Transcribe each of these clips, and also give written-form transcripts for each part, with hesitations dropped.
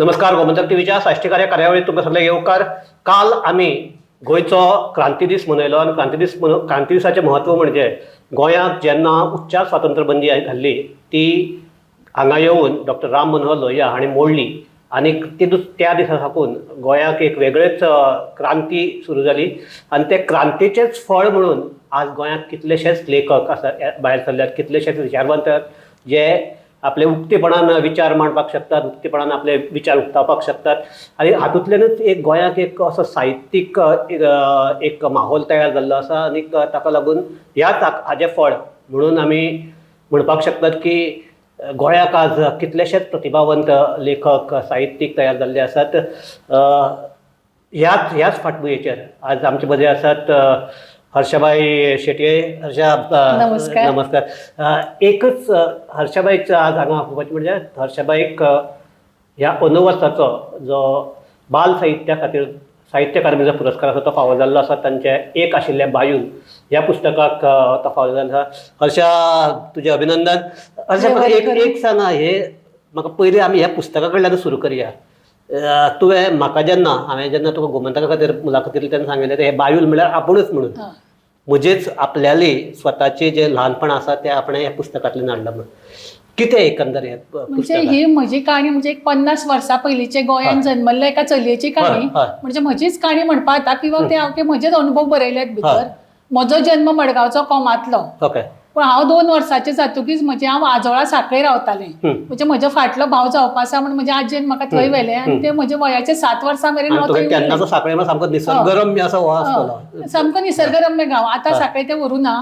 नमस्कार, गोमंतक टीव्हीच्या साश्टीकार ह्या कार्यावळीत तुमकां सगळ्यांक येवकार. काल आमी गोंयचो क्रांती दीस मनयलो आनी क्रांती दिसाचें म्हत्व म्हणजे गोंयांत जेन्ना उच्चार स्वातंत्र्य बंदी घाल्ली ती हांगा येवन डॉक्टर राम मनोहर लोहिया हांणी मोडली आनी ती त्या दिसा साकून गोंयाक एक वेगळेच क्रांती सुरू जाली आनी ते क्रांतीचेच फळ म्हणून आज गोंयांत कितलेशेच लेखक आसा भायर सरल्यात, कितलेशेच विचारवंत जे आपले उक्तेपणान विचार मांडपाक शकतात, उक्तेपणान आपले विचार उक्तावपाक शकतात आनी हातूंतल्यानच एक गोंयाक एक असो साहित्यीक एक माहोल तयार जाल्लो आसा. आनी ताका लागून ह्याच हाजें फळ म्हणून आमी म्हणपाक शकतात की गोंयाक आज कितलेशेच प्रतिभावंत लेखक, साहित्यीक तयार जाल्ले आसात. ह्याच ह्याच फाटभुंयेचेर आज आमचे मदीं आसात हर्षाबाई शेटये. हर्षा, नमस्कार. नमस्कार. एकच हर्षाबाईचं आज हांगा आपोवपाचें म्हणजे हर्षाबाईक ह्या अनुवर्साचो जो बाल साहित्या खातीर साहित्य अकादमीचो पुरस्कार आसा तो फावो जाल्लो आसा. तांचे एक आशिल्ल्या बायूल ह्या पुस्तकाक तो फावो जाल्लो आसा. हर्षा, तुजें अभिनंदन. हर्षा, म्हाका एक एक सांगा, हे म्हाका पयलीं आमी ह्या पुस्तका कडल्यान सुरू करया. तुवें म्हाका जेन्ना हांवें जेन्ना तुका गोमंतका खातीर मुलाखत दिली तेन्ना सांगिल्लें हें बायूल म्हणल्यार आपुणूच म्हणून म्हजेच आपल्याली स्वताचे जे ल्हानपण आसा ते आपणें ह्या पुस्तकांतल्यान हाडलां म्हणून कितें एकंदर हें म्हणजे पुस्तक? ही म्हजी काणी म्हणजे एक 50 वर्सां पयलींचे गोंयांत जन्मल्ल्या एका चलयेची काणी. म्हणजे म्हजीच काणी म्हणपा येता किंवा ते हांव म्हजेच अनुभव बरयल्यात भितर. म्हजो जन्म मडगांवचो कोमांतलो. पूण हांव 2 वर्साचें जातकीच म्हजें हांव आजोळा साखळे रावतालें. म्हणजे म्हजो फाटलो भाव जावपा आसा म्हण म्हज्या आजयेन म्हाका थंय व्हेलें आनी ते म्हज्या वयाचे 7 वर्सां मेरेन हांव थंय. तेन्नाचो साखळे सामको निसर्गरम्य असो हो आसतलो. सामको निसर्गरम्य गांव. आतां साखळे ते व्हरूं ना.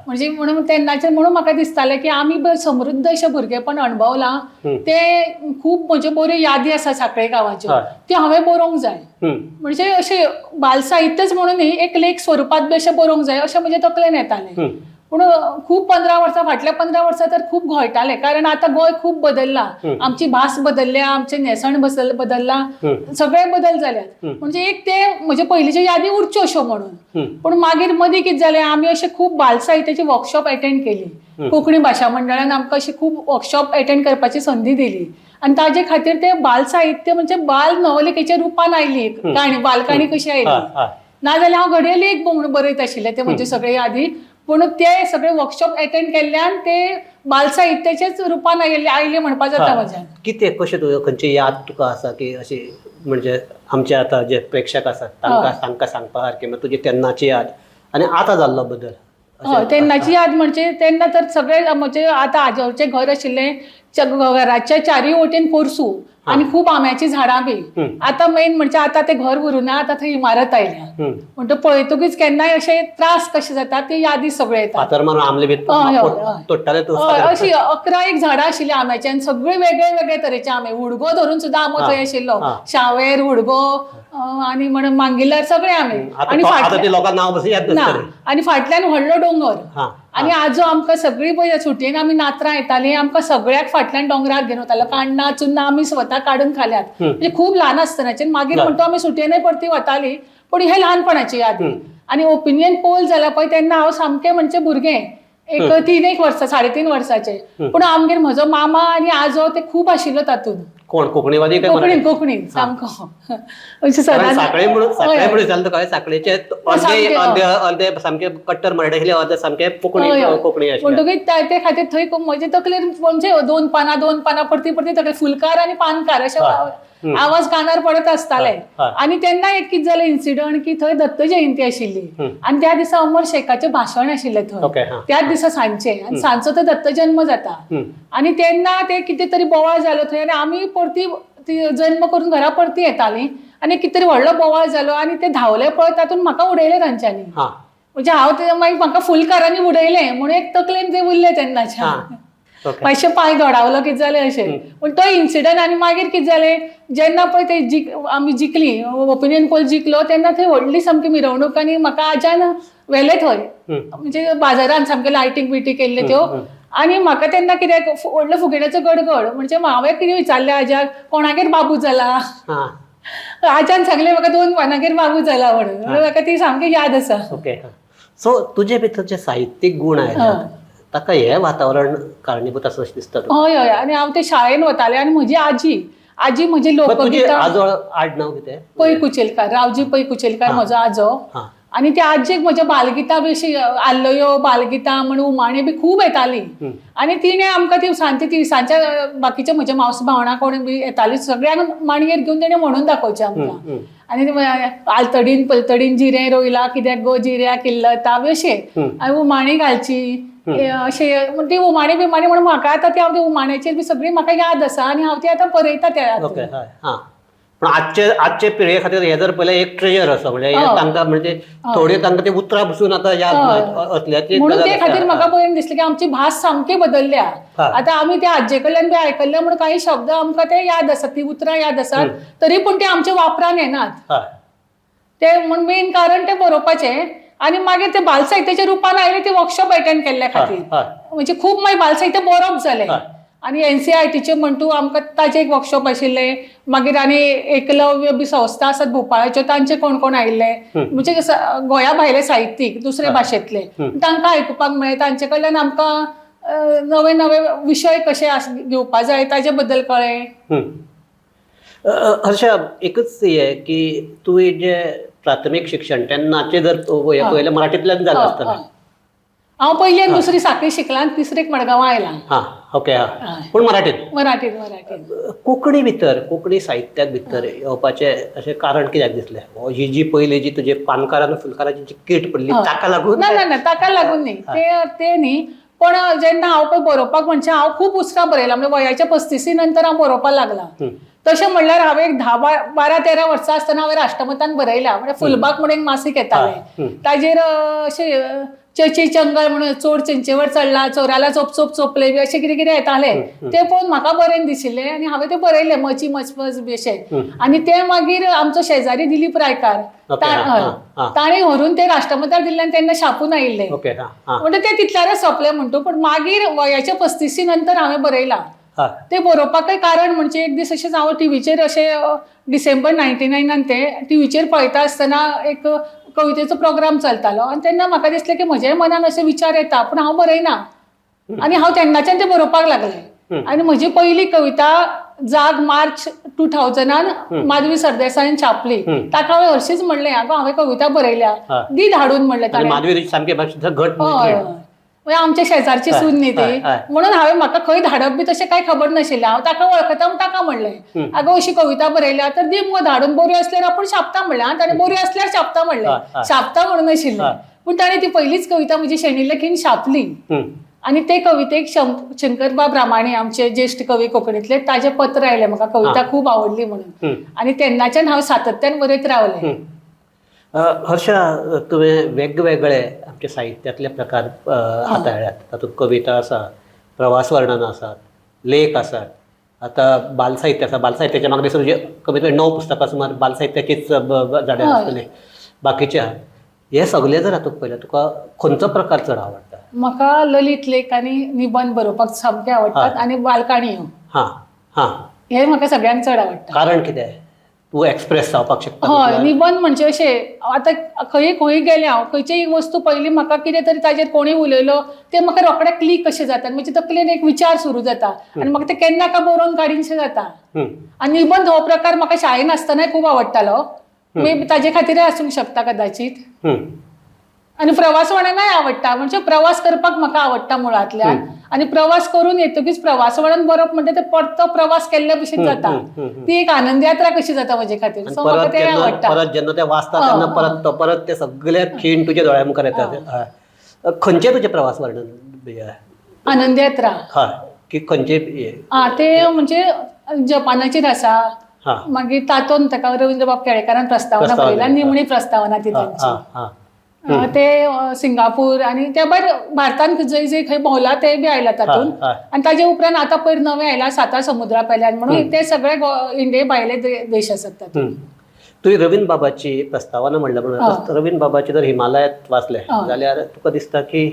म्हणजे म्हणून तेन्नाचें म्हणून म्हाका दिसतालें की आमी समृद्ध अशें भुरगेपण अणभवलां, ते खूब म्हज्यो बऱ्यो यादी आसा साखळे गांवाच्यो, त्यो हांवें बरोवंक जाय. म्हणजे अशें बालसाहित्यच म्हणून न्ही, एक लेख स्वरुपांत बी अशें बरोवंक जाय अशें म्हज्या तकलेन येतालें. पूण खूब 15 वर्सां, फाटल्या 15 वर्सां तर खूब घोळटालें, कारण आतां गोंय खूब बदल्लां, आमची भास बदल्ल्या, आमचें न्हेसण बदल्लां, सगळे बदल जाल्यात. म्हणजे एक ते म्हजे पयलींच्यो यादी उरच्यो अश्यो म्हणून. पूण मागीर मदीं कितें जालें, आमी अशें खूब बालसाहित्याची वर्कशॉप एटेंड केली. कोंकणी भाशा मंडळान आमकां अशी खूब वर्कशॉप एटेंड करपाची संदी दिली आनी ताजे खातीर ते बालसाहित्य म्हणजे बाल नवलिकेच्या रुपान आयली काणी, बालकाणी कशी आयली. नाजाल्यार हांव घडये लेख म्हणून बरयत आशिल्लें ते म्हजे सगळे यादी. पूण ते सगळे वर्कशॉप एटेंड केल्ल्यान ते बालसाहित्याच्याच रुपान आयले म्हणपा जाता म्हज्यान. कितें कशें तुवें खंयची याद तुका आसा की अशी म्हणजे आमचे आतां जे प्रेक्षक आसात तांकां तांकां सांगपा सारकी तुजी तेन्नाची याद आनी आतां जाल्लो बदल? हय, तेन्नाची याद म्हणजे तेन्ना तर सगळे म्हणजे आतां आजोळचें घर आशिल्लें, घराच्या चारूय वटेन पोरसूं आनी खूब आंब्याचीं झाडां बी. आतां मेन म्हणजे आतां तें घर उरूना, आतां थंय इमारत आयल्या. म्हणटकीर पळयतकीच केन्नाय अशे त्रास कशे जाता ते यादी सगळे येतात. फातर मारून आमले बी तोडटाले. अशी 11 एक झाडां आशिल्लीं आंब्याची आनी सगळे वेगळे वेगळे तरेचे आंबे, हुडगो धरून सुद्दां आंबो थंय आशिल्लो, शावेर, हुडगो आनी म्हण मांगिलार सगळे आंबे. आनी ना, आनी फाटल्यान व्हडलो दोंगर. आनी आजो आमकां सगळीं पळय सुटयेन आमी नात्रां येतालीं, आमकां सगळ्याक फाटल्यान दोंगरार घेवन वतालो. काण्णां चुन्नां आमी स्वता काडून खाल्यात, म्हणजे खूब ल्हान आसतनाचे. मागीर म्हणटा आमी सुटयेनय परती वतालीं, पूण हे ल्हानपणाची यादी. आनी ओपिनियन पोल जाला पळय तेन्ना हांव सामकें म्हणजे भुरगें, एक 3 वर्सां, 3.5 वर्साचें. पूण आमगेर म्हजो मामा आनी आजो ते खूब आशिल्लो तातूंत. कोण, कोंकणीवादी? कोंकणी, कोंकणी सामको. साखळे म्हणून, साखळे म्हणून जालें तुका, साखळेचे अर्दे अर्दे अर्दे सामके कट्टर मराठी आशिल्ले, अर्दे सामके कोंकणी कोंकणी आशिल्ले. म्हणटकीर ते खातीर थंय म्हजे तकलेर म्हणजे 2 पानां 2 पानां परती परती तकलेर फुलकार आनी पानकार अशे आवाज कानार पडत आसताले. आनी तेन्ना एक कितें जालें इन्सिडंट की थंय दत्त जयंती आशिल्ली आनी त्या दिसा अमर शेखाचें भाशण आशिल्लें थंय, त्याच दिसा सांजचें, आनी सांजचो तो दत्त जन्म जाता. आनी तेन्ना ते कितें तरी बोवाळ जालो थंय आनी आमी परती जन्म करून घरा परती येतालीं आनी कितें तरी व्हडलो बोवाळ जालो आनी ते धांवले पळय तातूंत म्हाका उडयलें तांच्यांनी. म्हणजे हांव ते मागीर म्हाका फुलकारांनी उडयलें म्हणून एक तकलेन ते उरलें तेन्नाच्या. मातशें पांय दोडावलो कितें जालें अशें. पूण तो इन्सिडंट. आनी मागीर कितें जालें, जेन्ना पळय ते आमी जिखली, ओपिनियन पोल जिखलो, तेन्ना थंय व्हडली सामकी मिरवणूक आनी म्हाका आज्यान व्हेलें थंय, म्हणजे बाजारान सामकें लायटींग बिटी केल्ल्यो त्यो. आनी म्हाका तेन्ना कितें व्हडलो फुगेट्याचो गडगड, म्हणजे हांवें कितें विचारलें आज्याक, कोणागेर बाबू जाला? आज्यान सांगलें म्हाका 2 पानांगेर बाबू जाला म्हणून. म्हाका ती सामकी याद आसा. ओके, सो तुजे भितर जे साहित्यीक गूण आयले ताका हें वातावरण कारणीभूत आसा अशें दिसता? हय हय. आनी हांव ते शाळेन वतालें आनी म्हजी आजी आजी म्हणजे पण तुजे लोकगीतां. आजोळ आडनांव कितें? पै कुचेलकार, रावजी पै कुचेलकार म्हजो आजो. आनी त्या आजयेक म्हज्या बालगितां बी अशी आल्लयो बालगितां म्हण उमाणी बी खूब येताली. आनी तिणें आमकां ती सांजची तिनसांजच्या बाकीच्या म्हज्या मावस भावणां कोण बी येताली सगळ्यांक मांडयेर घेवन तिणें म्हणून दाखोवचें आमकां. आनी आलतडीन पलतडीन जिरें रोयलां कित्याक गो जिऱ्या किल्लता बी अशें, आनी उमाणी घालची अशें. ती उमाणी बिमाणी म्हणून म्हाका आतां ती हांव ती उमाण्याचेर बी सगळी म्हाका याद आसा आनी हांव ती आतां बरयता त्या. ओके, हय, हां. पण आजचे आजचे पिळगे खातीर हे जर पळयल्यार एक ट्रेजर आसा, म्हणजे हे तांकां म्हणजे थोडे तांकां ते उतरां बसून आतां याद ना असल्याची म्हणून गजाल ते आसा. खातीर म्हाका बरें दिसलें की आमची भास सामकी बदलल्या. आतां आमी त्या आजये कडल्यान बी आयकल्ले म्हणून काही शब्द आमकां ते याद आसात, ती उतरां याद आसात, तरी पूण ते आमच्या वापरान येनात. ते म्हूण मेन कारण ते बरोवपाचें. आनी मागीर ते बालसाहित्याच्या रुपान आयले ते वर्कशॉप अटेंड केल्ल्या खातीर, म्हणजे खूब मागीर बालसाहित्य बरोवप जालें. आनी एनसीआरटीचे म्हण तूं आमकां ताजे एक वर्कशॉप आशिल्ले. मागीर आनी एकलव्य बी संस्था आसात भोपाळाच्यो, तांचे कोण कोण आयिल्ले, म्हणजे गोंया भायले साहित्यीक दुसरे भाशेंतले, तांकां आयकुपाक मेळ्ळें. तांचे कडल्यान आमकां नवे नवे विशय कशे घेवपा जाय ताजे बद्दल कळ्ळें. हर्षा, एकच हे की तुवें जे प्राथमीक शिक्षण तेन्नाचें जर पळयलें मराठींतल्यान जालें आसतलें. हांव पयली आनी दुसरी साखळी शिकलां, तिसरेक मडगांवां आयलां. हां, ओके, हां. पूण मराठीत? मराठीत, मराठीत. कोंकणी भितर, कोंकणी साहित्याक भितर येवपाचें अशें कारण कित्याक दिसलें? ही जी पयली जी तुजे पानकार आनी फुलकाराची जी कीट पडली ताका लागून? ना ना ना, ताका लागून न्ही, ते न्ही. पण जेन्ना हांव पळय बरोवपाक म्हणजे हांव खूब उसरां बरयलां, म्हणजे वयाच्या 35 नंतर हांव बरोवपाक लागलां. तशें म्हणल्यार हांवें एक 10, 12, 13 वर्सां आसतना हांवें राष्ट्रमतान बरयलां. म्हणजे फुलबाग म्हणून एक मासीक येतालें, ताजेर अशें चेची चंगळ म्हणून चोर चिंचेवर चडला, चोराला चोप चोप चोपले बी अशें कितें कितें येतालें. तें पळोवन म्हाका बरें दिशिल्लें आनी हांवें तें बरयलें, मची मचमच बी अशें. आनी तें मागीर आमचो शेजारी दिलीप रायकार ताणें व्हरून तें राष्ट्रमतार दिल्लें आनी तेन्ना छापून आयिल्लें. म्हणजे तें तितल्यारच सोंपलें म्हणटू. पण मागीर वयाच्या 35 नंतर हांवें बरयलां. ते बरोवपाकय कारण म्हणजे एक दीस अशेंच हांव टिवीचेर अशें डिसेंबर 99 ते टिवीचेर पळयता आसतना एक कवितेचो प्रोग्राम चलतालो आनी तेन्ना म्हाका दिसलें की म्हज्याय मनान अशे विचार येता पूण हांव बरयना, आनी हांव तेन्नाच्यान ते बरोवपाक लागलें. आनी म्हजी पयली कविता जाग मार्च 2000 माधवी सरदेसायान छापली. ताका हांवें हरशींच म्हणलें, आगो हांवें कविता बरयल्या, दी धाडून म्हणलें ताणें. माधवी सामकें घट, हय, आमच्या शेजारची सून न्ही ती, म्हणून हांवें म्हाका खंय धाडप बी तशें कांय खबर नाशिल्लें. हांव ताका वळखता म्हूण ताका म्हणलें, आगो अशी कविता बरयल्या तर दी मुगो धाडून, बऱ्यो आसल्यार आपूण छापता म्हणलें. आनी ताणें बऱ्यो आसल्यार छापता म्हणलें, छापता म्हणून नाशिल्लें, पूण ताणें ती पयलीच कविता म्हजी शेणिल्ले छापली. आनी ते कवितेक शंकरबाब रामाणी आमचे ज्येश्ठ कवी कोंकणींतले, ताजें पत्र आयलें म्हाका, कविता खूब आवडली म्हणून. आनी तेन्नाच्यान हांव सातत्यान बरयत रावलें. हर्षा, तुवें वेगवेगळे आमच्या साहित्यांतले प्रकार हाताळ्यात. तातूंत कविता आसा, प्रवास वर्णन आसात, लेख आसात, आतां बालसाहित्य आसा. बालसाहित्याच्या म्हाका दिसता तुजे कमीत कमी 9 पुस्तकां सुमार बालसाहित्याचीच जाल्यार आसतली, बाकीचे आहा. हे सगळे जर हातूंत पळयल्यार तुका खंयचो प्रकार चड आवडटा? म्हाका ललित लेख आनी निबंद बरोवपाक सामके आवडटात आनी बालकाणयो. हां हां, हे म्हाका सगळ्यांत चड आवडटा. कारण कितें? तूं एक्सप्रेस जावपाक शकता. हय, निबंद म्हणजे अशें आतां खंय खंय गेलें हांव, खंयचीय वस्तू पळयली म्हाका कितें तरी ताजेर कोणूय उलयलो तें म्हाका रोखडें क्लीक कशें जाता, म्हणजे तकलेन एक विचार सुरू जाता आनी म्हाका तें केन्ना काय बरोवन काडीनशें जाता. आनी निबंद हो प्रकार म्हाका शाळेन आसतनाय खूब आवडटालो, मे बी ताजे खातीरय आसूंक शकता कदाचीत. आनी प्रवास वर्णनाय आवडटा, म्हणजे प्रवास करपाक म्हाका आवडटा मुळांतल्यान. आनी प्रवास करून येतकीच प्रवास वर्णन बरोवप म्हणजे ते परतो प्रवास केल्ले भशेन जाता, ती एक आनंद यात्रा कशी जाता म्हजे खातीर. सो म्हाका ते आवडटा. परत जेन्ना ते वाचता तेन्ना परत तो परत ते सगळे खीण तुज्या दोळ्या मुखार येतात. खंयचें तुजें प्रवास वर्णन? आनंद यात्रा. हय, की खंयचे? आं, ते म्हणजे जपानाचेर आसा. मागीर तातोन ताका रवींद्रबाब केळेकारान प्रस्तावना बरयल्या, निमणी प्रस्तावना ती तांची. ते सिंगापूर आनी त्या भायर भारतान जंय जंय खंय भोंवला ते बी आयला तातूंत. आनी ताजे उपरांत आतां पयर नवें आयला साता समुद्रा पेल्यान म्हणून, ते सगळे इंडिये भायले देश आसात तातूंत. तुवें रवीन्द्र बाबाची प्रस्तावना म्हणल्या म्हणून, रवीन्द्र बाबाची जर हिमालयात वाचलें जाल्यार तुका दिसता की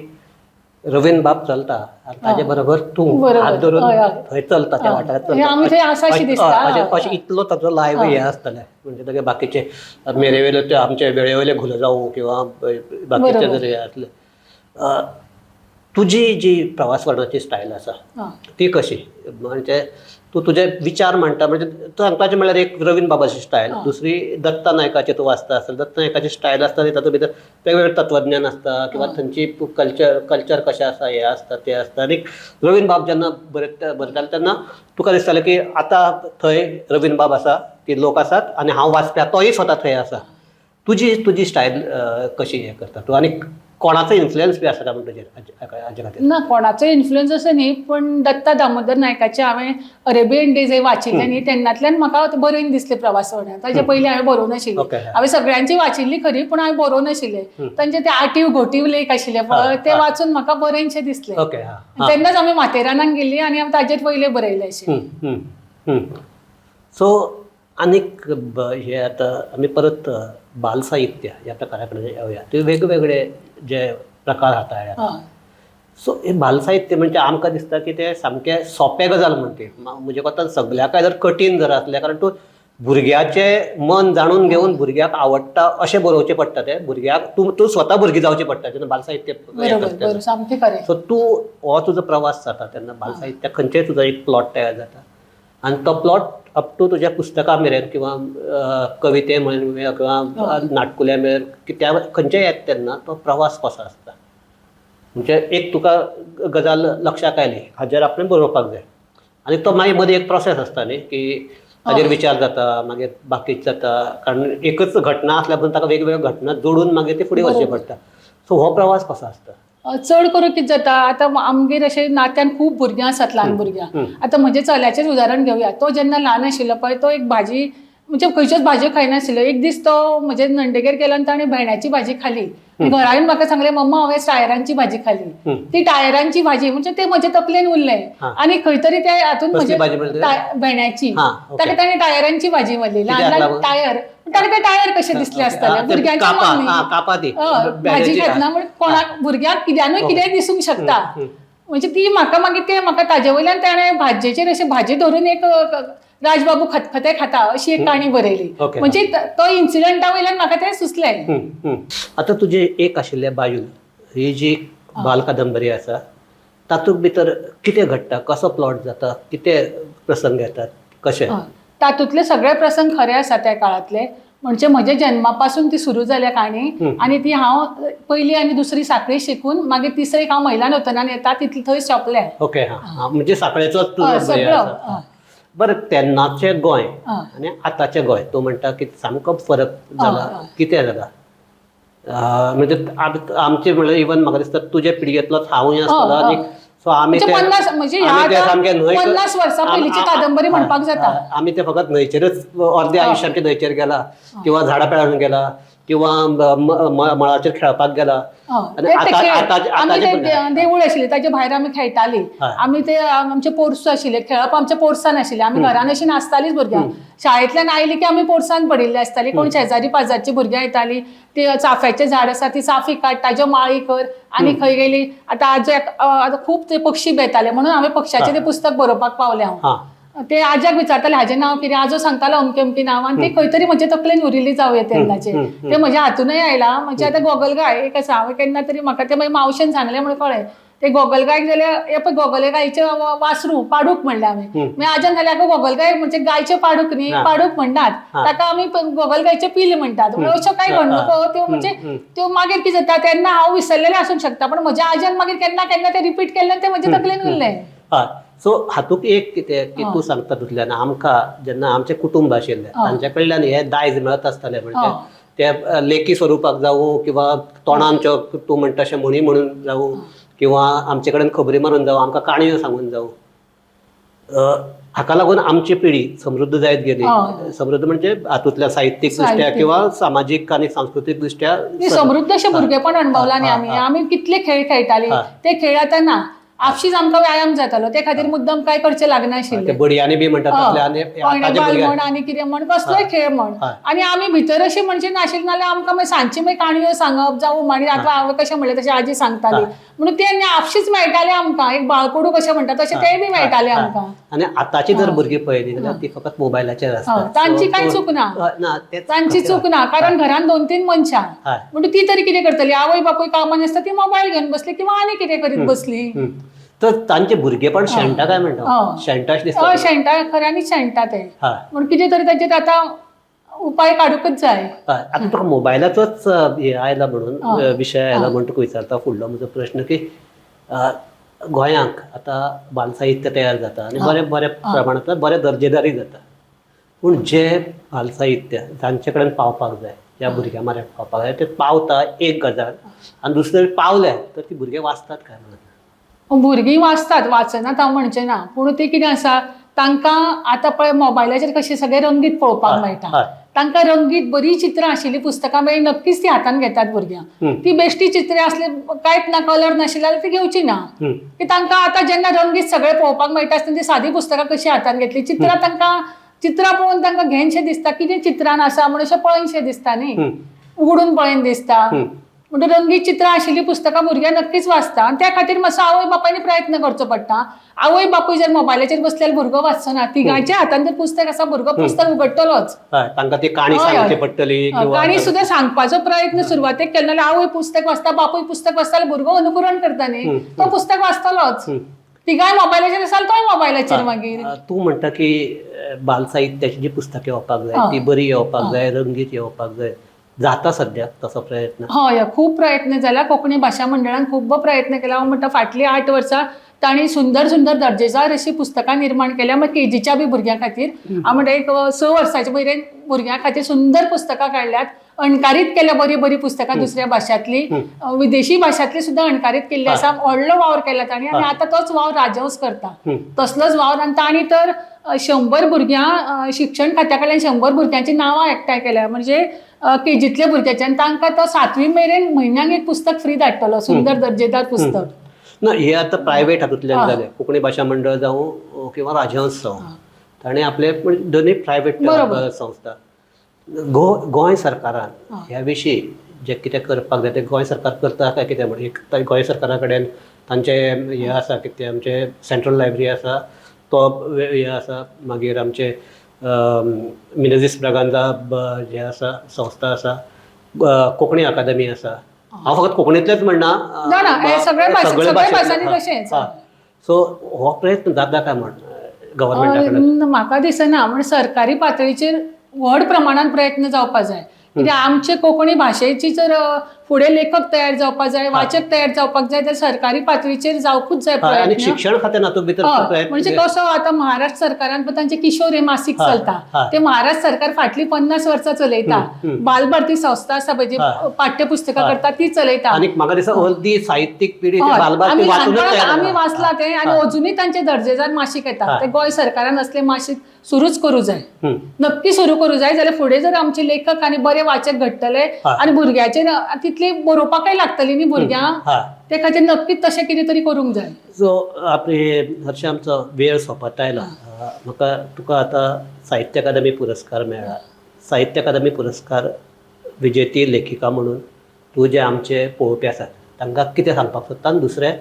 रवीन्द्र बाब चलता आनी ताजे बरोबर तूं हात धरून थंय चलता, त्या वाठारांत चलता, अशें इतलो ताचो लायव हें आसतलें. म्हणजे तुगे बाकीचे मेरेवेले ते आमचे वेळेवयले घुलो जावं किंवा बाकीचे जर हे आसले, तुजी जी प्रवास वर्णनाची स्टायल आसा ती कशी? म्हणजे तूं तुजे विचार मांडटा, म्हणजे तूं सांगपाचें म्हणल्यार एक रवीन्द्र बाबाची स्टायल, दुसरी दत्ता नायकाचे तूं वाचता आसतलें, दत्ता नायकाची स्टायल आसता ती तातूंत भितर वेगवेगळें तत्वज्ञान आसता किंवा थंयची कल्चर कशें आसा, हें आसता, तें आसता. आनी रवीन्द्र बाब जेन्ना बरयताले तेन्ना तुका दिसतालें की आतां थंय रवीन्द्र बाब आसा, ती लोक आसात आनी हांव वाचप्या तोय स्वता थंय आसा. तुजी तुजी स्टायल कशी हें करता तूं आनी कोणाचो इन्फ्लुयन्स बी आसा काय म्हण तुजेर हाजे खातीर? ना, कोणाचो इन्फ्लुयन्स असो न्ही, पण दत्ता दामोदर नायकाचें हांवें अरेबियन डेज हे वाचिल्लें न्ही, तेन्नातल्यान म्हाका बरयन दिसलें प्रवास वर्णन. ताजे पयलीं हांवें बरोवं नाशिल्लें. हांवें सगळ्यांची वाचिल्ली खरी, पूण हांवें बरोवं नाशिल्लें. तांचे ते आटीव घोटीव लेख आशिल्ले पळय, ते वाचून म्हाका बरयनशें दिसलें. तेन्नाच आमी माथेरानाक गेल्ली आनी हांवें ताजेर पयलें बरयलें अशें. सो आनीक हे आतां आमी परत बालसाहित्य ह्या प्रकारा कडेन येवया. ते वेगवेगळे जे प्रकार हाताळ्यात, सो हे बालसाहित्य म्हणजे आमकां दिसता की ते सामकें सोंपें गजाल म्हण ती, म्हजे कोतान सगळ्या जर कठीण जर आसलें, कारण तूं भुरग्याचें मन जाणून घेवन भुरग्याक आवडटा अशें बरोवचें पडटा. तें भुरग्याक तूं तूं स्वता भुरगीं जावचें पडटा जेन्ना बालसाहित्य बरोबर, सामकें खरें. सो तूं हो तुजो प्रवास जाता तेन्ना बालसाहित्य खंयचेय तुजो एक प्लॉट तयार जाता आनी तो प्लॉट अप टू तुज्या पुस्तकां मेरेन किंवा कविते मेरेन किंवा नाटकुल्या मेरेन त्या खंयचेय येता तेन्ना तो प्रवास कसो आसता, म्हणजे एक तुका गजाल लक्षाक आयली हाजेर आपणें बरोवपाक जाय आनी तो मागीर मदीं एक प्रोसेस आसता न्ही की ताजेर विचार जाता, मागीर बाकीच जाता, कारण एकच घटना आसल्या पूण ताका वेगवेगळ्यो घटना जोडून मागीर ते फुडें वचचें पडटा. सो हो प्रवास कसो आसता? चड करून कितें जाता, आतां आमगेर अशें नात्यान खूब भुरगीं आसात, ल्हान भुरग्यां. आतां म्हज्या चल्याचेंच उदाहरण घेवया. तो जेन्ना ल्हान आशिल्लो पळय, तो एक भाजी म्हणजे खंयच्योच भाजयो खायनाशिल्लो. एक दीस तो म्हजे नंडेगेर गेलो आनी ताणें भेंड्याची भाजी खाली. घरा येवन म्हाका सांगलें, मम्मा हांवें टायरांची भाजी खाली. ती टायरांची भाजी म्हणजे ते म्हजे तकलेन उरलें आनी खंय तरी ते हातून म्हजे भेंड्याची, ताका ताणें टायरांची भाजी म्हणली. ल्हान ल्हान टायर, ताका ते टायर कशे दिसले आसतले भुरग्यांच्या भाजी खातना, म्हणजे कोणाक भुरग्यांक कित्यानूय कितेंय दिसूंक शकता. म्हणजे ती म्हाका मागीर ते म्हाका ताजे वयल्यान ताणें भाजयेचेर अशें भाजी धरून एक राजबाबू खतखते खाता अशी एक काणी बरयली. म्हणजे तो इन्सिडंटा वयल्यान म्हाका तें सुचलें. आतां तुजें एक आशिल्लें बायूल ही जी बाल कादंबरी आसा तातूंत भितर कितें घडटा, कसो प्लॉट जाता, कितें प्रसंग येतात, कशें? तातूंतले सगळे प्रसंग खरे आसा त्या काळांतले. म्हणजे म्हज्या जन्मापासून ती सुरू जाल्या काणी आनी ती हांव पयली आनी दुसरी सांखळी शिकून मागीर तिसरेक हांव महिला नूतनान येता तितली थंय सोंपलें. ओके, हां, म्हणजे सांखळेचो सगळो. बरें, तेन्नाचें गोंय आनी आतांचें गोंय तूं म्हणटा की सामको फरक जाला, कितें जाला? म्हणजे आमचे म्हणल्यार इवन म्हाका दिसता तुजे पिळगेंतलोच हांवूय आसतलो आनी सो आमी सामके 50 वर्सां पयलींची कादंबरी म्हणपाक जाता. आमी ते फकत न्हंयचेरच अर्दे आयुश्य आमचें न्हंयचेर गेला किंवा झाडां पेडान गेला किंवा मळाचेर खेळपाक गेला. देवूळ आशिल्लें ताच्या भायर आमी खेळटालीं. आमी ते आमचे पोरसो आशिल्ले, खेळप आमच्या पोरसान आशिल्लें. आमी घरान अशी नासतालीच भुरग्यां. शाळेंतल्यान आयली की आमी पोरसान पडिल्ली आसताली. कोण शेजारी पाजारची भुरग्यां येतालीं, ती चाफ्याचें झाड आसा ती चाफी काड, ताज्यो माळी कर आनी खंय गेली. आतां आजो आतां खूब ते पक्षी बेताले म्हणून हांवें पक्षाचें तें पुस्तक बरोवपाक पावलें. हांव ते आज्याक विचारताले हाजें नांव कितें, आजो सांगतालो अमकें अमकें नांव, आनी ते खंय तरी म्हजे तकलेन उरिल्ली जावं येता तेन्नाचे. ते म्हज्या हातूनय आयलां. म्हणजे आतां गोगलगाय एक आसा, हांवें केन्ना तरी म्हाका ते मागीर मावशेन सांगलें म्हणून कळ्ळें. ते गोगलगायक जाल्यार हे पळय गोगलगायचें वासरू पाडूक म्हणलें हांवें. मागीर आज्यान सांगलें आगो गोगलगाय म्हणजे गायचें पाडूक न्ही, पाडूक म्हणटात ताका, आमी गोगलगायचें पील म्हणटात. अश्यो कांय घडणुको त्यो म्हणजे त्यो मागीर कितें जाता तेन्ना हांव विसरलेलें आसूंक शकता, पण म्हज्या आज्यान मागीर केन्ना केन्ना ते रिपीट केल्ल्यान ते म्हजे तकलेन उरलें. सो हातूंत एक कितें की तूं सांगता तातूंतल्यान आमकां जेन्ना आमचें कुटुंब आशिल्लें तांच्या कडल्यान हे दायज मेळत आसतालें, म्हणजे ते लेखी स्वरुपाक जावं किंवा तोंडांच्यो तूं म्हणटा अशें म्हणी म्हणून जावं किंवा आमचे कडेन खबरी मारून जावं, आमकां काणयो सांगून जावं, हाका लागून आमची पिढी समृद्ध जायत गेली. समृद्ध म्हणजे हातूंतल्या साहित्यीक दृश्ट्या किंवा सामाजीक आनी सांस्कृतीक दृश्ट्या समृद्ध अशें भुरगेपण अणभवलां न्ही आमी. आमी कितले खेळ खेळटालीं, ते खेळ आतां ना. आपशीच आमकां व्यायाम जातालो, ते खातीर मुद्दम काय करचें लागनाशिल्लें. बडयांनी बी म्हणटात म्हण आनी कितें म्हण, कसलोय खेळ म्हण. आनी आमी भितर अशें म्हणजे नाशिल्लें, नाल्यार आमकां मागीर सांजची मागीर काणयो सांगप जावं मागीर आतां हांवें कशें म्हणलें तशें आजी सांगताली म्हणून ते आपशीच मेळटालें आमकां. एक बाळकडू कशें म्हणटा तशें तेय बी मेळटालें आमकां. आनी आतांची जर भुरगीं पळयली जाल्यार ती फकत मोबायलाचेर आसता. तांची कांय चूक ना, तांची चूक ना, कारण घरान 2-3 मनशां म्हणून ती तरी कितें करतली. आवय बापूय कामान आसता, ती मोबायल घेवन बसली किंवा आनी कितें करीत बसली. तर तांचे भुरगेपण शेणटा काय म्हणटा? हय. शेणटा अशें दिसता हय, शेणटा, खऱ्यांनीच शेणटा ते. हय. पूण कितें तरी ताचेर आतां उपाय काडूंकच जाय. हय, आतां तुका मोबायलाचोच हे आयला म्हणून, हय. विशय आयला म्हणून तुका विचारता फुडलो म्हजो प्रश्न की गोंयांक आतां बालसाहित्य तयार जाता आनी बरें बऱ्या प्रमाणांत बरें दर्जेदारी जाता, पूण जे बालसाहित्य जांचे कडेन पावपाक जाय, ज्या भुरग्यां म्हऱ्यान पावपाक जाय ते पावता एक गजाल, आनी दुसरें पावले तर ती भुरगे वाचतात काय म्हणून? भुरगीं वाचतात, वाचनात हांव म्हणचें ना, पूण तें कितें आसा, तांकां आतां पळय मोबायलाचेर कशें सगळें रंगीत पळोवपाक मेळटा, तांकां रंगीत बरीं चित्रां आशिल्लीं पुस्तकां मेळ्ळीं नक्कीच ती हातान घेतात भुरग्यां. ती बेश्टी चित्रां आसली, कांयच ना, कलर नाशिल्ले जाल्यार ती घेवची ना. की तांकां आतां जेन्ना रंगीत सगळें पळोवपाक मेळटा आसतना ती सादी पुस्तकां कशीं हातान घेतली? चित्रां तांकां, चित्रां पळोवन तांकां घेनशें दिसता, कितें चित्रान आसा म्हूण अशें पळयनशें दिसता न्ही, उगडून पळयन दिसता. म्हणटकीर रंगीत चित्रां आशिल्लीं पुस्तकां भुरग्यांक नक्कीच वाचता, आनी त्या खातीर मातसो आवय बापायनी प्रयत्न करचो पडटा. आवय बापूय जर मोबायलाचेर बसले जाल्यार भुरगो वाचचो ना. तिगांच्या हातान जर पुस्तक आसा, भुरगो पुस्तक उगडटलोच. हय, तांकां ती काणी सांगची पडटली. काणी सुद्दां सांगपाचो प्रयत्न सुरवातेक केलो जाल्यार, आवय पुस्तक वाचता, बापूय पुस्तक वाचता जाल्यार भुरगो अनुकरण करता न्ही, तो पुस्तक वाचतलोच. तिगांय मोबायलाचेर आसा तोय मोबायलाचेर मागीर. तूं म्हणटा की बालसाहित्याची जी पुस्तकां येवपाक जाय ती बरी येवपाक जाय, रंगीत येवपाक जाय, जाता सद्याक तसो प्रयत्न? हय, खूब प्रयत्न जाला. कोंकणी भाशा मंडळान खूब प्रयत्न केला. हांव म्हणटा फाटलीं 8 वर्सां तांणी सुंदर सुंदर दर्जेदार अशीं पुस्तकां निर्माण केल्या. मागीर केजीच्या बी भुरग्यां खातीर, हांव म्हणटा एक 6 वर्सांच्या मेरेन भुरग्यां खातीर सुंदर पुस्तकां काडल्यात, अणकारीत केल्या बरीं बरीं पुस्तकां दुसऱ्या भाशांतली, विदेशी भाशांतली सुद्दां अणकारीत केल्ली आसा. व्हडलो वावर केला तांणी, आनी आतां तोच वावर राजहंस करता, तसलोच वावर. आनी तांणी तर 100 भुरग्यां शिक्षण खात्या कडल्यान 100 भुरग्यांची नांवां एकठांय केल्या, म्हणजे केजींतल्या भुरग्याचे, आनी तांकां तो 7वी मेरेन म्हयन्याक एक पुस्तक फ्री धाडटलो, सुंदर दर्जेदार पुस्तक. ना, हे आतां प्रायवेट हातूंतल्यान जालें, कोंकणी भाशा मंडळ जावं किंवा राजहंस जावं, ताणें आपले दोनूय प्रायवेट संस्था. गोंय सरकारान ह्या विशीं जें कितें करपाक जाय तें गोंय सरकार करता काय कितें? म्हणजे एक गोंय सरकारा कडेन तांचें हें आसा, कितें आमचें सेंट्रल लायब्ररी आसा, तो हें आसा, मागीर आमचें मिनेझीस ब्रागांजा जें आसा संस्था आसा, कोंकणी अकादमी आसा. हांव फकत कोंकणींतलेच म्हणना, सगळे भासांनी तशेंच. सो हो प्रयत्न जाता काय म्हण गव्हर्मेंटा कडेन? म्हाका दिसना, म्हण सरकारी पातळीचेर व्हड प्रमाणान प्रयत्न जावपा जाय. कित्याक आमचे कोंकणी भाशेची जर फुडें लेखक तयार जावपा जाय, वाचक तयार जावपाक जाय, तर सरकारी पातळीचेर जावकूच जाय प्रयत्न. शिक्षण खात्यान हातूंत भितर म्हणजे कसो आतां महाराष्ट्र सरकारान पण तांचे किशोर हे मासीक चलता, ते महाराष्ट्र सरकार फाटलीं 50 वर्सां चलयता. बालभारती संस्था आसा पळय, जी पाठ्यपुस्तकां करता ती चलयता. आनी म्हाका दिसता अर्दी साहित्यीक पिढी आमी वाचला तें, आनी अजुनूय तांचे दर्जेदार मासीक येता. ते गोंय सरकारान असले मासीक सुरूच करूं जाय, नक्की सुरू करूं जाय, जाल्यार फुडें जर आमचे लेखक आनी बरे वाचक घडटले आनी भुरग्याचेर तितली बरोवपाकय लागतली न्ही भुरग्यांक, ते खातीर नक्कीच तशें कितें तरी करूंक जाय. सो आपले हरशीं आमचो वेळ सोंपत आयला, म्हाका तुका आतां साहित्य अकादमी पुरस्कार मेळ्ळा, साहित्य अकादमी पुरस्कार विजेती लेखिका म्हणून तूं जे आमचे पळोवपी आसात तांकां कितें सांगपाक सोदता, आनी दुसरें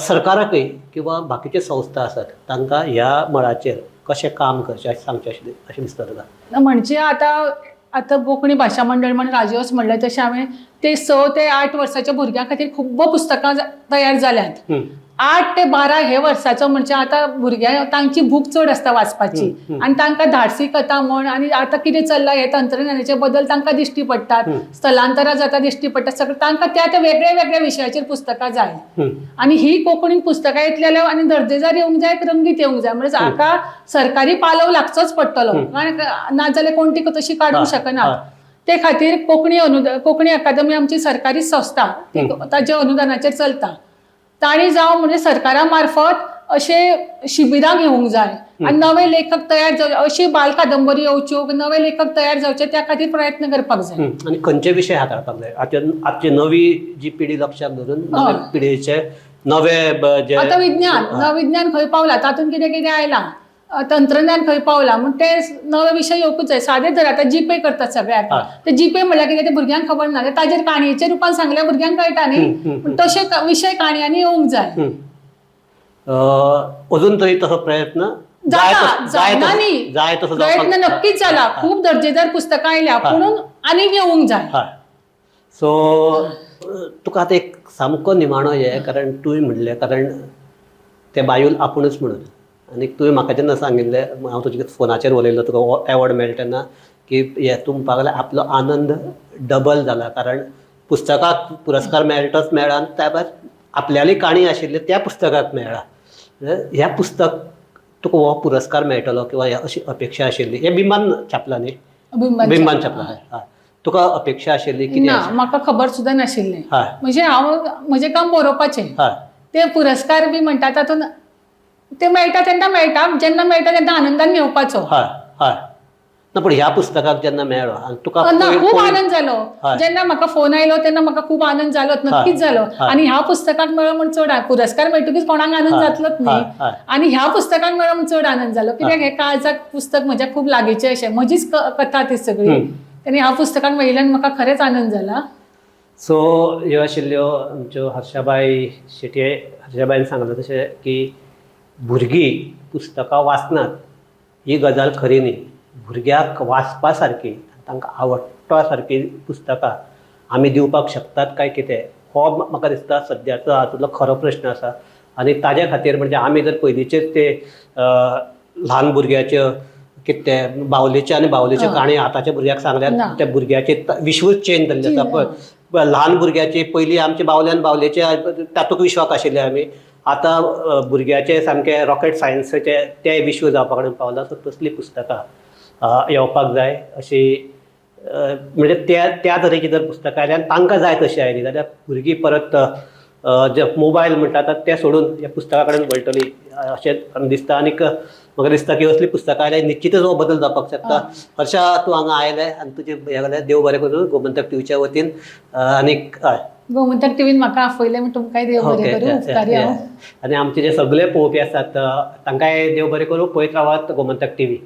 सरकाराकय किंवा बाकीच्यो संस्था आसात तांकां ह्या मळाचेर कशें काम करचें अशें सांगचें अशें दिसता तुका? म्हणजे आतां आतां कोंकणी भाशा मंडळ म्हण राजहंस म्हणलें तशें हांवें ते 6 ते 8 वर्साच्या भुरग्यां खातीर खूब्ब पुस्तकां तयार जाल्यांत. 8 ते 12 हे वर्साचो म्हणजे आतां भुरग्यांक तांची भूक चड आसता वाचपाची, आनी तांकां धाडसी कथा म्हण आनी आतां कितें चल्लां हे तंत्रज्ञानाचे बदल तांकां दिश्टी पडटात, स्थलांतरां जाता दिश्टी पडटात, सगळें तांकां त्या त्या वेगळ्या वेगळ्या विशयाचेर पुस्तकां जाय. आनी ही कोंकणीन पुस्तकां येतली जाल्यार आनी दर्जेदार येवंक जाय, रंगीत येवंक जाय, म्हणजे हाका सरकारी पालव लागचोच पडटलो, कारण नाजाल्यार कोण ती तशी काडूंक शकना. ते खातीर कोंकणी अकादमी आमची सरकारी संस्था, ताच्या अनुदानाचेर चलता, तांणी जावं म्हणजे सरकारा मार्फत अशे शिबिरां घेवंक जाय आनी नवे लेखक तयार जावचे, अशी बाल कादंबरी येवच्यो, नवे लेखक तयार जावचे, त्या खातीर प्रयत्न करपाक जाय. आनी खंयचे विशय हाताळपाक जाय आतां आजची नवी जी पिढी लक्षात धरून, नवे पिढीचे नवे आतां विज्ञान, नवविज्ञान खंय पावला, तातूंत कितें कितें आयलां, तंत्रज्ञान खंय पावलां, म्हण ते नवे विशय येवकूच जाय. सादे धर आतां जीपे करतात सगळ्याक, ते जीपे म्हणल्यार कितें ते भुरग्यांक खबर ना, ताजेर काणयेच्या रुपान सांगल्यार भुरग्यांक कळटा न्ही, पूण तशे विशय काणयांनी येवंक जाय. अजून तरी तसो प्रयत्न जाता, जायना न्ही, प्रयत्न नक्कीच जाला, खूब दर्जेदार पुस्तकां आयल्या, पूण आनीक येवंक जाय. सो तुका आतां एक सामको निमाणो हे, कारण तुवें म्हणलें, कारण ते बायूल आपुणूच म्हणून, आनी तुवें म्हाका जेन्ना सांगिल्लें, हांव तुजे फोनाचेर उलयल्लो तुका हो एवॉर्ड मेळटा तेन्ना, की हे तूं म्हणपाक लागलें आपलो आनंद डबल जाला, कारण पुस्तकाक पुरस्कार मेळटोच मेळ्ळा आनी त्या भायर आपल्याली काणी आशिल्ली त्या पुस्तकाक मेळ्ळा. ह्या पुस्तक तुका हो पुरस्कार मेळटलो किंवा अशी अपेक्षा आशिल्ली? हे बिंबान छापला न्ही? बिंबान छापला. हय, तुका अपेक्षा आशिल्ली कितें? ना, म्हाका खबर सुद्दां नाशिल्लें. हय. म्हणजे हांव म्हजें काम बरोवपाचें. हय. ते पुरस्कार बी म्हणटा तातूंत ते मेळटा तेन्ना मेळटा, जेन्ना मेळटा तेन्ना आनंदान घेवपाचो. हय हय, ना पूण ह्या पुस्तकाक जेन्ना मेळ्ळो आनी तुका ना, खूब आनंद जालो. हय. जेन्ना म्हाका फोन आयलो तेन्ना म्हाका खूब आनंद जालो, नक्कीच जालो. आनी ह्या पुस्तकाक मेळ्ळो म्हूण चड पुरस्कार मेळटकीच कोणाक आनंद जातलोच न्ही. आनी ह्या पुस्तकाक मेळ्ळो म्हूण चड आनंद जालो, कित्याक हें काळजाक पुस्तक म्हज्या खूब लागींचें अशें, म्हजीच कथा ती सगळी. आनी ह्या पुस्तकाक मेळिल्ल्यान म्हाका खरेंच आनंद जाला. सो ह्यो आशिल्ल्यो आमच्यो हर्षाबाई शेटये. हर्षाबाईन सांगलें तशें की भुरगीं पुस्तकां वाचनात ही गजाल खरी न्ही. भुरग्याक वाचपा सारकी, तांकां आवडपा सारकी पुस्तकां आमी दिवपाक शकतात काय कितें, हो म्हाका दिसता सद्याचो हातूंतलो खरो प्रश्न आसा. आनी ताज्या खातीर म्हणजे आमी जर पयलींचेच ते ल्हान भुरग्याच्यो कितें तें बावलेच्यो आनी बावलेच्यो काणी आतांच्या भुरग्याक सांगल्यार त्या भुरग्याचे विश्वूच चेंज जाल्लें आसा. पळय, ल्हान भुरग्याची पयलीं आमचे बावल्यान बावलेचे तातूंत विश्वाक आशिल्ले आमी, आतां भुरग्याचे सामके रॉकेट सायन्साचे ते विश्व जावपा कडेन पावला. सो तसलीं पुस्तकां येवपाक जाय अशी, म्हणजे त्या त्या तरेची जर पुस्तकां आयली आनी तांकां जाय तशी आयली जाल्यार भुरगीं परत जे मोबायल म्हणटा ते सोडून ह्या पुस्तका कडेन वळटली अशें दिसता. आनीक म्हाका दिसता की असलीं पुस्तकां आयल्यार निश्चितच हो बदल जावपाक शकता. हर्षा, तूं हांगा आयलें आनी तुजें हें जालें, देव बरें करूं गोमंतक टिवीच्या वतीन. आनीक हय, गोमंतक टिवीन म्हाका आपयलें म्हूण तुमकांय देव बरें करूं, उपकारी हांव. आनी आमचे जे सगळे पळोवपी आसात तांकांय देव बरें करूं. पळयत रावात गोमंतक टिवी.